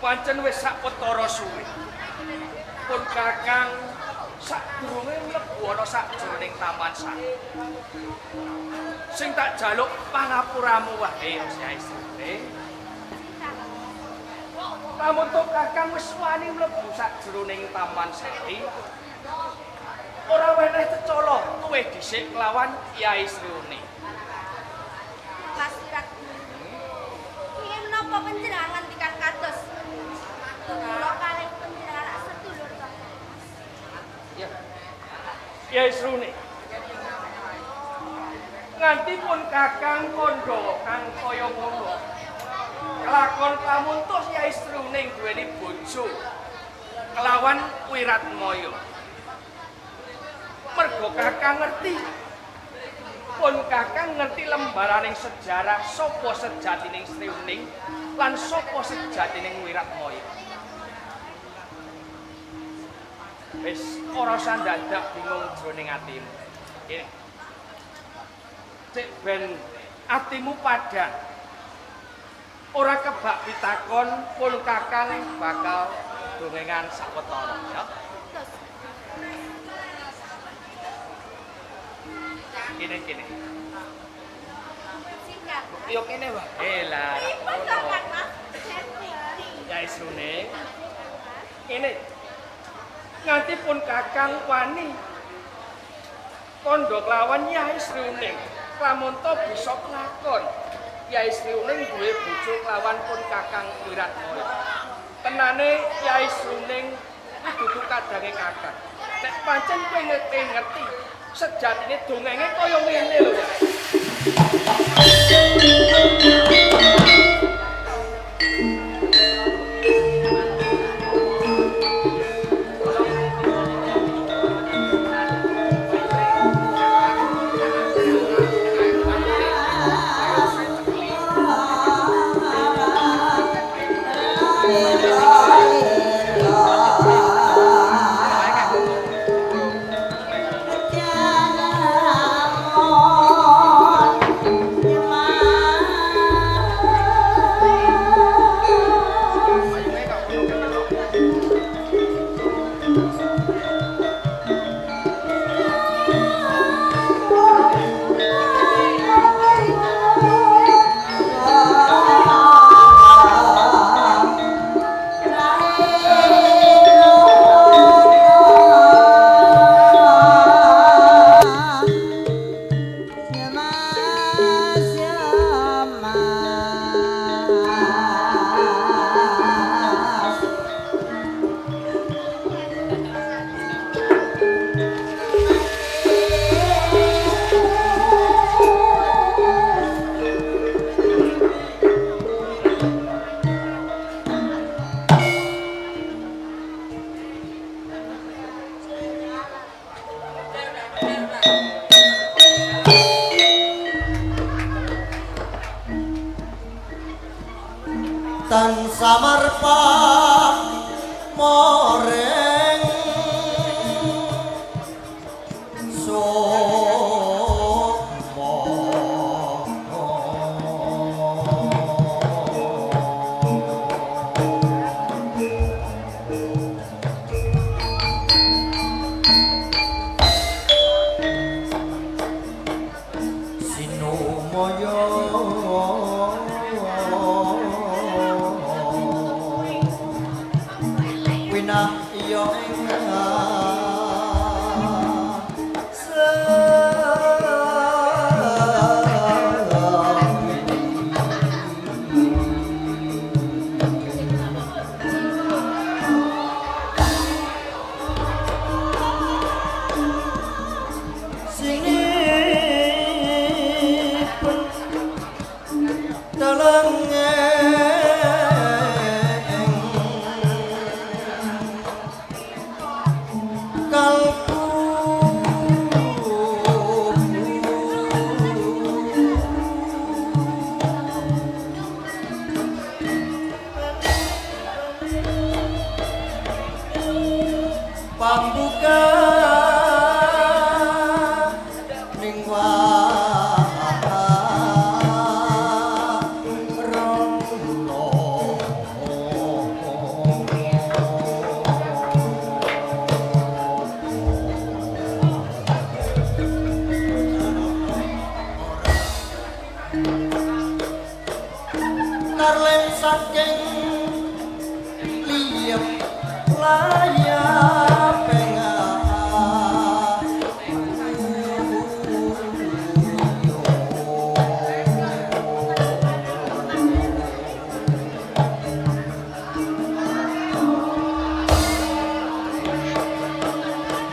Pancen wis sawetara suwe. Pun Kakang sadurunge mlebu ana sakjroning Taman Sari. Sing tak jaluk pangapuramu wae, Yai Sri. Lamun to Kakang wis wani mlebu sakjroning Taman Sari, ora weneh cecala luwih dhisik kelawan Yai Sriuni. Mas Wirat, ingin menapa panjenengan ngendikan kados kula kalih panjenengan lak sedulur to? Ya. Yai Sriuni. Nganti pun Kakang kandha kang kaya ngono. Kelakon lamun tos Yai Sriuning duweni bojo kelawan Wiratmaya. Mergo Kakang ngerti, pun Kakang ngerti lembaraning sejarah sapa sejatining Sriuning lan sapa sejatining Wiratmaya. Wis ora usah dadak bingung jroning atimu. Kene. Cek ben atimu padhang. Ora kebak pitakon pun Kakang bakal dongengan sawetara ya. Kene kene. Yo kene wae lah. Ya isrune. Kene. Nganti pun Kakang wani kandha kelawan Yai Sriuning. Lamun to bisa kelakon. Yai Sriuning duwe bojo kelawan pun Kakang Wiratmaya. Tenane Yai Sriuning kuwi dudu kadange Kakang. Nek pancen kowe ngerti sejatine dongenge kaya ngene lho ya. Jangan Tan samarpa moreng sukma sinomaya winah ya ing Sinipun telengeng kalbu pambuka ning warono. Tarlen saking liyep layap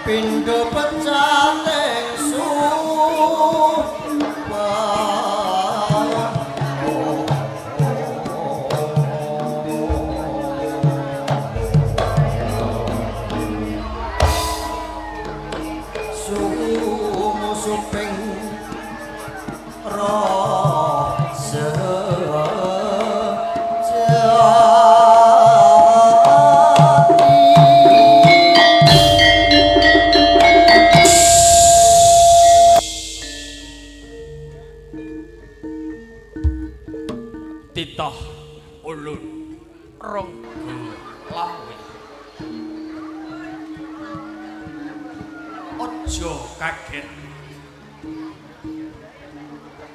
pindho pecating supa. Sumusuping rasa jati. Titah ulun Rangga Lawe. Aja kaget.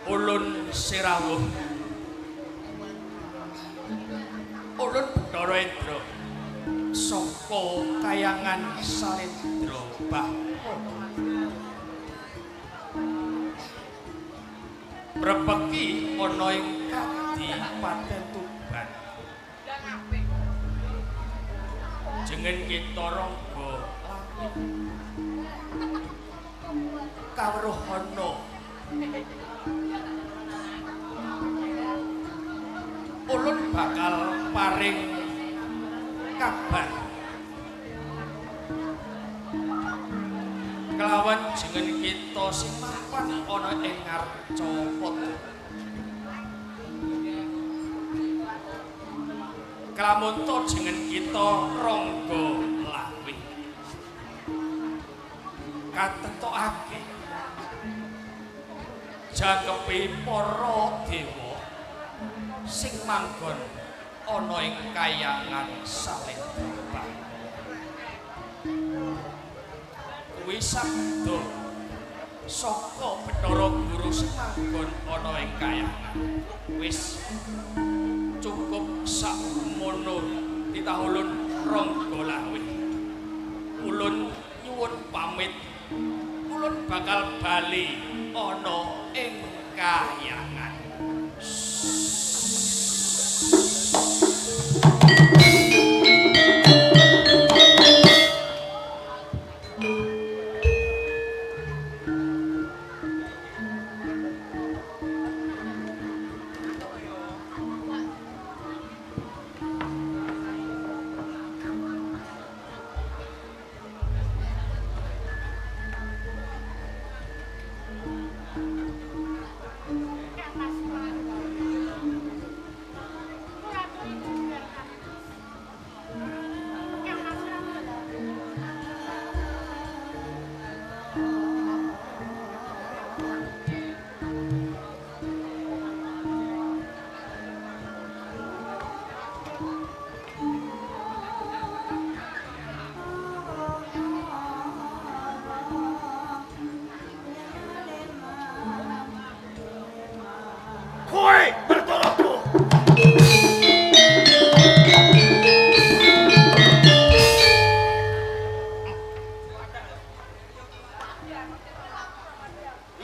Ulun sirawuh. Ulun Bathara Indra saka kayangan Salendra Bahwa. Mrepeki ana ing Kadipaten Tuban. Jeneng kita Rangga Lawe. Kawruhana ulun bakal paring kabar kelawan jeneng kita sing mapan ana ing Ngarcapada. Kelamunta jeneng kita Rangga Lawe katentokake jangkepi para dewa sing manggon ana ing kayangan Salendra. Kuwi sabda saka Bathara Guru sing manggon ana ing kayangan. Wis cukup sakmono titah ulun Rangga Lawe. Ulun nyuwun pamit. Ulun bakal bali ana ing kayangan.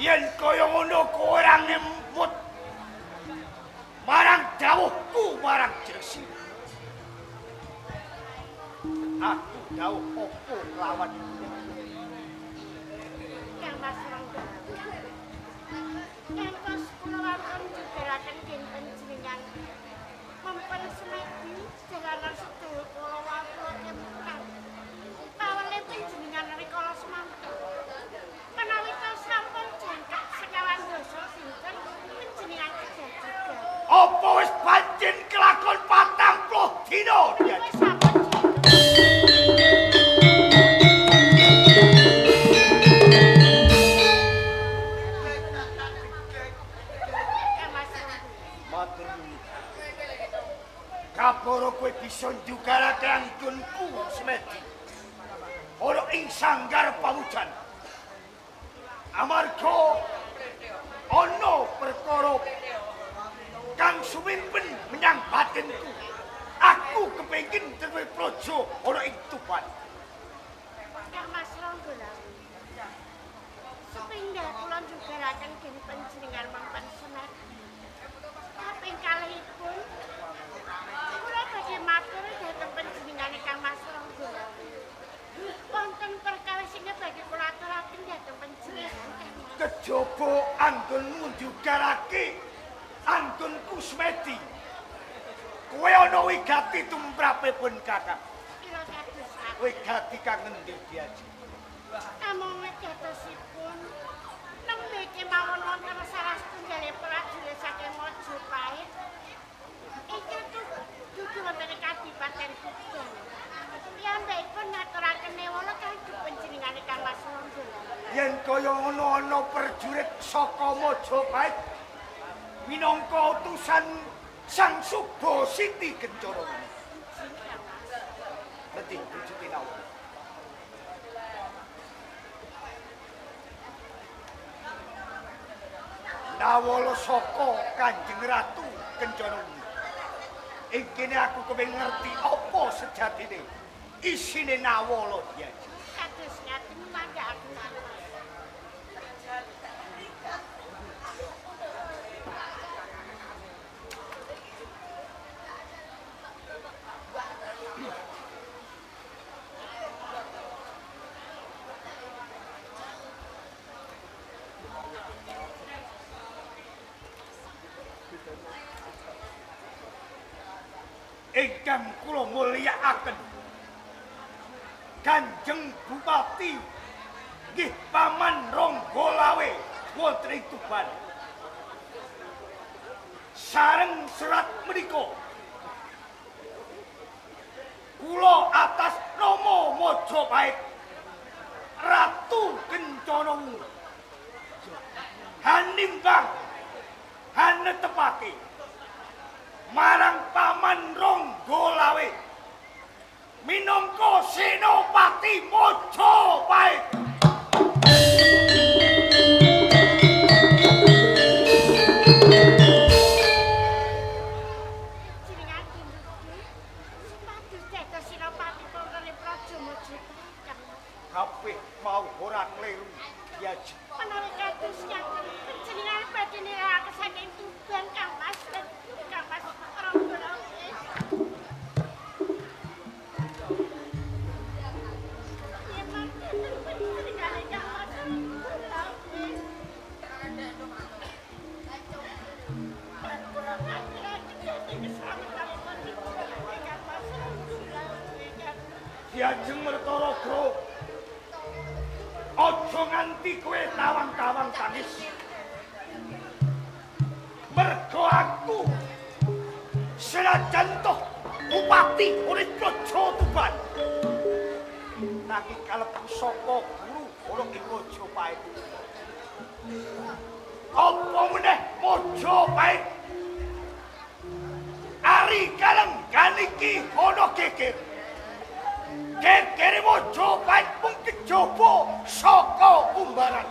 Yen kaya ngono kowe ora ngemut marang dawuhku marang Jesi. Aku dawuh opo lawan Kang Mas Rangga. Ngantos kula wonten jugeraken dinten jenengan mempen semedi jalanan sedaya kula wau kula kemutan. Pawele panjenengan rikala semanten. Menawi ta sampun jangkep sekawan dasa dinten panjenengan kedah juga. Apa wis pancen kelakon 40 dina? Wis sampun jangkep. Kang Mas Rangga. Matur nuwun. Kaporo kowe bisa njugarake anggonku semedi. Ana ing sanggar pawujan. Amarga ana perkara kang sumimpen menyang batinku. Aku kepengin duwe praja ana ing Tuban. Kang Mas Rangga lha. Sepindah kula njugeraken gen panjenengan mempen semedi. Kaping kalihipun kula badhe matur dhateng panjenengane Kang Mas Rangga. Wonten perkawis sing badhe kula aturaken dhateng panjenengan Kang Mas. Kejaba anggonmu njugarake anggonku semedi. Kowe ana wigati tumrapipun Kakang. Kira kados Wigati kang ngendi diaji? Namung wegatosipun nembe kemawon wonten salah setunggaling prajurit saking Majapahit. Iki dugi wonten ing Kadipaten Tuban. Piyambakipun ngaturaken newala kagem panjenengane Kang Mas Rangga. Yen kaya ngono ana prajurit saka Majapahit minangka utusan Sang Suba Siti Kencana. Ngendi wujude nawala? Nawala saka Kanjeng Ratu Kencana. Ing kene aku kepengin ngerti apa sejatine isine nawala diaji. Kados ngaten mangga aku Kang Mas. Ingkang kula mulyakaken Kanjeng Bupati nggih Paman Ronggolawe wonten ing Tuban. Sareng serat menika kula atas nama Majapahit Ratu Kencana Wungu hanimbang hanetepake marang Paman Ronggolawe minangka Senopati Majapahit. Jenengan dinuduh supados dados Senopati wonten ing Praja Majapahit Kang Mas. Kabeh mau ora kleru diaji. Menawi kados ngaten panjenengan badhe nirakaken saking Tuban Kang Mas. Kang Mas Ronggolawe. Yen mangke panjenengane Kang Mas Ronggolawe. Lan kula ngaturaken dhateng keslametanipun panjenengane Kang Mas Ronggolawe Kang Mas. Diajeng Mertaraga, aja nganti kowe tawang-tawang tangis. Mergo aku senajan toh bupati urip Praja Tuban, nanging kalebu saka guru ana ing Majapahit. Apa meneh Majapahit? Ari kalenggan iki ana geger. Gegere Majapahit mung kejaba saka umbaran.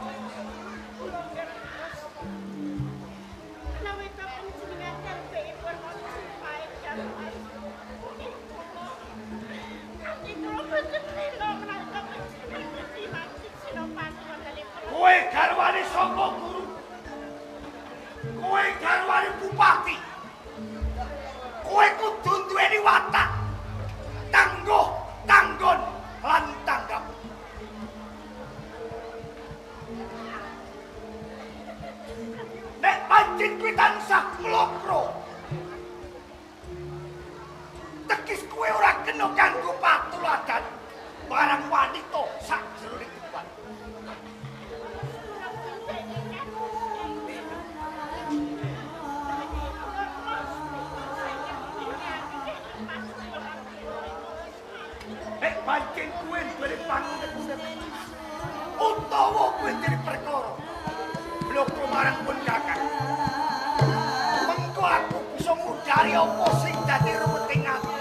Menawi ta panjenengan darbekipun Majapahit Kang Mas. Ati kula boten lila menawi ta panjenengan dadi majid Senopati wonten ing Kowe Kowe garwane sapa guru? Kowe garwane bupati. Kowe kudu duweni watak tangguh, tanggon lan tanggap. Nek pancen kuwi tansah mlokro, tekis kowe ora kena kanggo patuladan marang wanita sakjroning tuban. Nek pancen kowe duwe pangunek-unek utawa kowe dene perkara bloko marang pun kakang, mengko aku bisa ngudari apa sing dadi rumeting ati.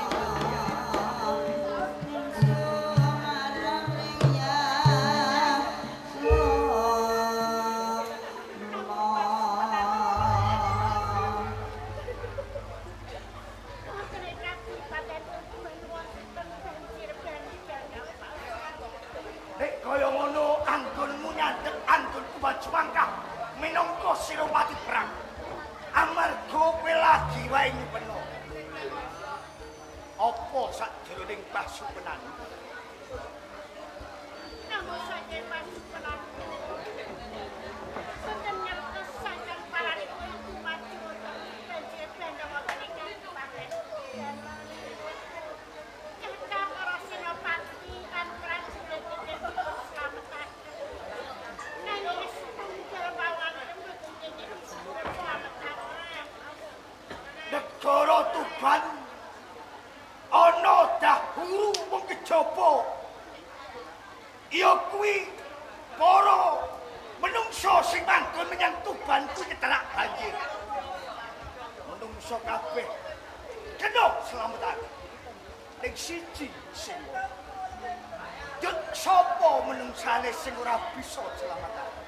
Nek kaya ngono anggonmu nyandhek anggonku maju mangkah minangka Senopati perang. Amarga kowe lagi wae nyepeno. Apa sakjroning pasupenan? Namung saking pasupenan. Boten ngertos saking paranipun tumaju banjir bandhang wonten ing kabupaten. Kathah para senopati lan prajurit ingkang dipun slametaken. Nanging setunggal mawon mboten kenging dipun slametaken. Negara Tuban ana dahulu mung kejaba. Ya kuwi para menungsa sing manggon menyang Tuban kuwi kecerak banjir. Menungsa kabeh kena slametake. Ning siji sing ora. Dut sapa menungsane sing ora bisa slametake?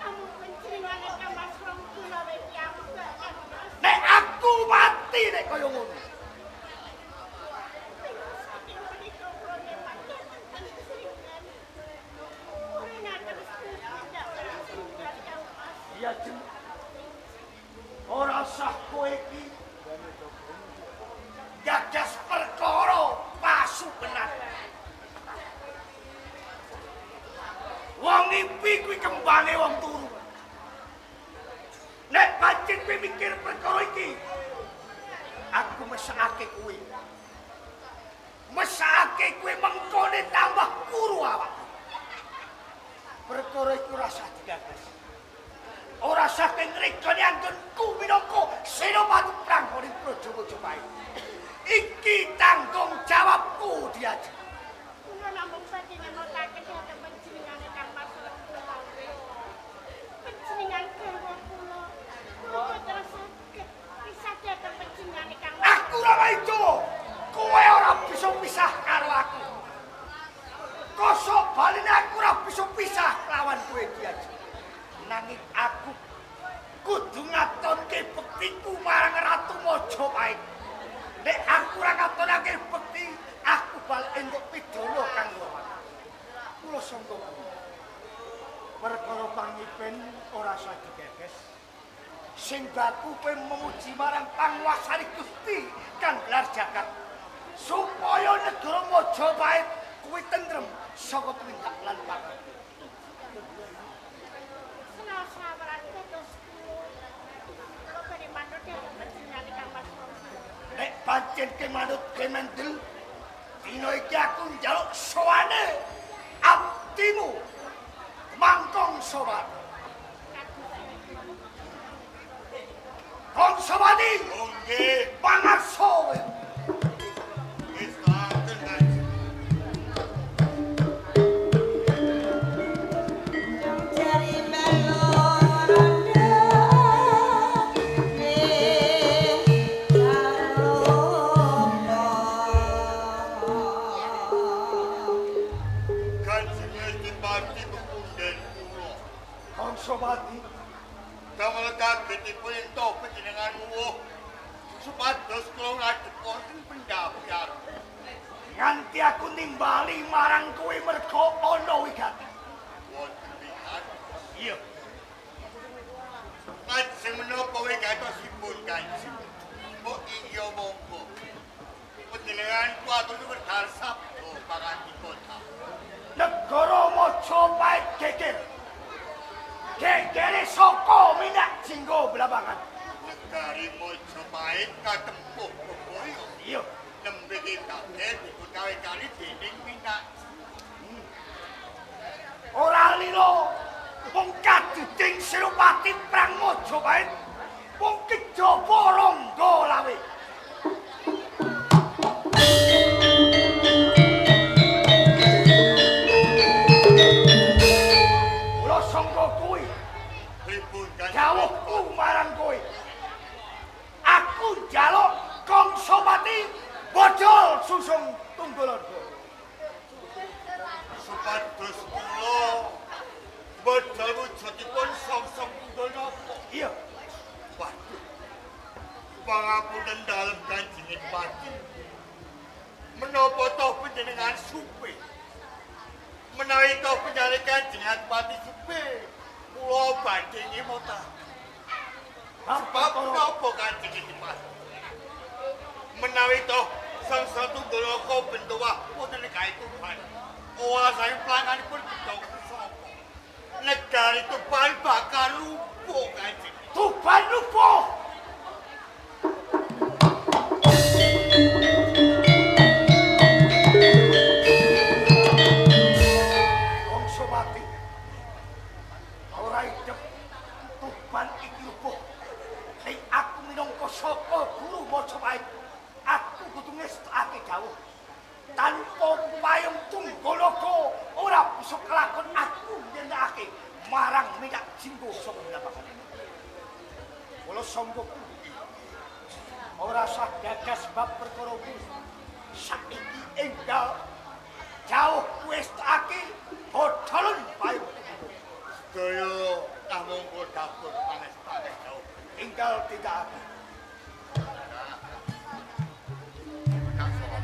Namung panjenengane Kang Mas Rongkulawe piyambak Kang Mas. Nek aku mati nek kaya ngono. Saking menika kula nyemak dhateng panjenengan. Kula ngaten setuju panjenengan Kang Mas. Iya, Jeng. Ora sah kowe iki gagas perkara pasupenan. Wong ngimpi kuwi kembange wong turu. Nek pancen kowe mikir perkara iki, aku mesakake kowe. Mesakake kowe mengkone tambah kuru awak. Perkara iku ora sah digagas. Ora sah ngregani anggonku minangka Senopati perang ning Praja Majapahit. Iki tanggung jawabku diaji. Kula namung badhe ngemutaken dhateng panjenengane Kang Mas Rongkulawe. Panjenengan garwa kula, kula boten saged pisah dhateng panjenengane Kang Mas. Aku ora maido. Kowe ora bisa pisah karo aku. Kosok baline aku ora bisa pisah lawan kowe diaji. Nanging aku kudu ngatonke bektiku marang Ratu Majapahit. Nek aku ora ngatonake bekti, aku balik entuk pidana kanggo awak. Kula sangka perkara pangipen ora usah digeges. Sing baku kowe memuji marang panguwasane Gusti kang gelar jagat supaya negara Majapahit kuwi tentrem saka tumindak lan pangan. Senaos-sawaran dados kula. Kula badhe manut dhateng panjenengane Kang Mas Rongkulawe. Nek pancen ke manut kemendel, dina iki aku njaluk sowane abdimu mangkong sowan. Kongsawati, Nggih, pangarsa kowe. Wis katen Kanjeng. Jari melu rada ning sarupa. Kanjeng Adipati pepunden kula. Kongsawati, Damel kagetipun ento panjenengan wuh supados kula ngadhep wonten pendhapian. Nganti aku nimbali marang kowe merga ana wigati. Wonten wigati. geger. Gegere saka Minak Jinggo Blambangan. Negari Majapahit katempuh bebaya. Iya, Nembe kabeh dikutawi-kali dening Minak. Ora lila wong kaduding Senopati Perang Majapahit wong kejaba Rangga Lawe. Kula sangka kuwi Pripun Kanjeng? Dawuhku marang kowe. Aku njaluk Kangsapati bodol susung Tunggalaga. Supados kula bodol wujudipun Sangsang Tunggal Naga. Iya, Waduh. Pangapunten dalem Kanjeng Pati. Menapa toh panjenengan supe? Menawi toh panjenengan Kanjeng Pati supe, kula badhe ngemutaken. Sebab menapa Kanjeng Pati? Menawi toh Sang Tunggal Naga bentuwah wonten ing Tuban. Owah saking planganipun gedhong pusaka. Negari Tuban bakal rubuh Kanjeng. Tuban rubuh. Kangsapati ora idep Tuban iki rubuh. Ning aku minangka saka guru Majapahit, aku kudu ngestukake dawuh. Tanpa payung Tunggalaga ora bisa kelakon aku nyenengake marang Minak Jinggo saka Blambangan. Kula sangga kuwi ora sah gagas bab perkara kuwi. Saiki enggal jauh westake bodolon payung Sedaya kamangka dapur panes-panes jauh. Enggal tidak ada. Tak sapa.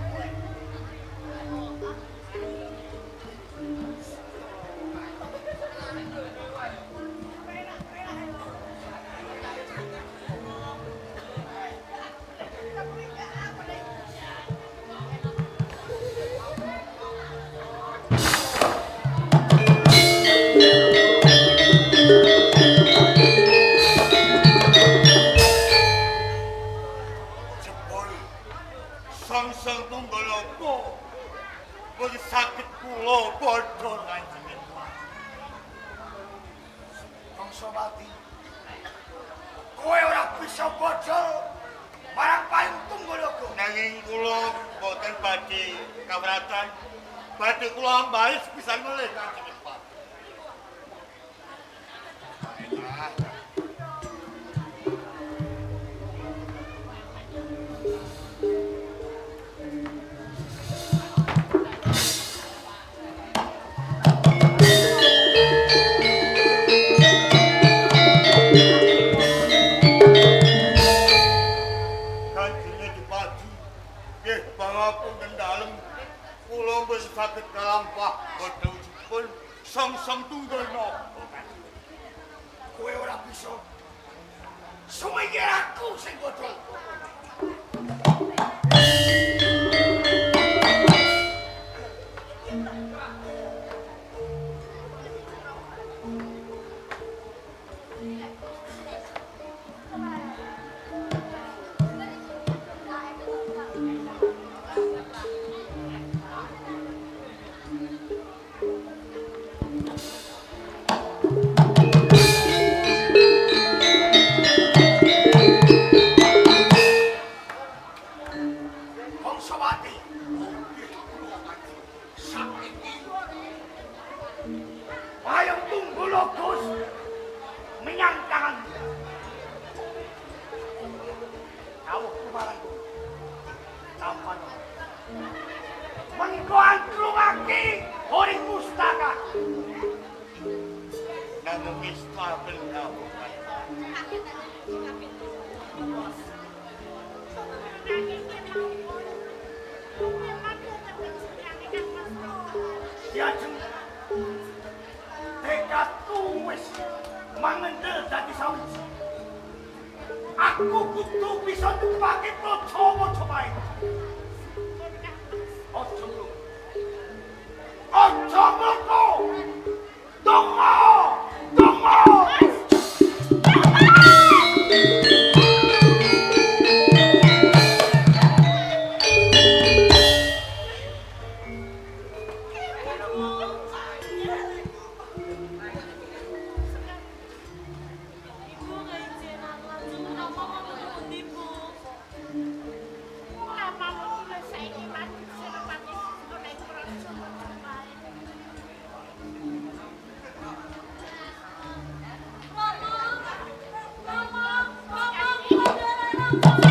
Jebul Sangsang Tunggal Naga boten saged kula bodhol Kanjeng Pati. Kangsapati, kowe ora bisa bodol marang payung Tunggalaga. Nanging kula boten badhe kawratan, badhe kula ambahi sepisan malih Kanjeng Pati. Kanjeng Dipati, nggih pangapunten dalem kula mboten saged kalampah bodho wujudipun Sangsang Tunggal Naga. Kowe ora bisa. Sumingkir aku sing bodol. Kangsapati, saiki payung Tunggalaga menyang tanganmu. Dawuhku marang kowe. Tampano. Mengko angklungake horing pustaka. Namung istaken dawuh. Diajeng tekadku wis mangendel dadi sawiji. Aku kudu bisa nepake praja Majapahit. Aja mloko. Aja mloko. Dong Thank you.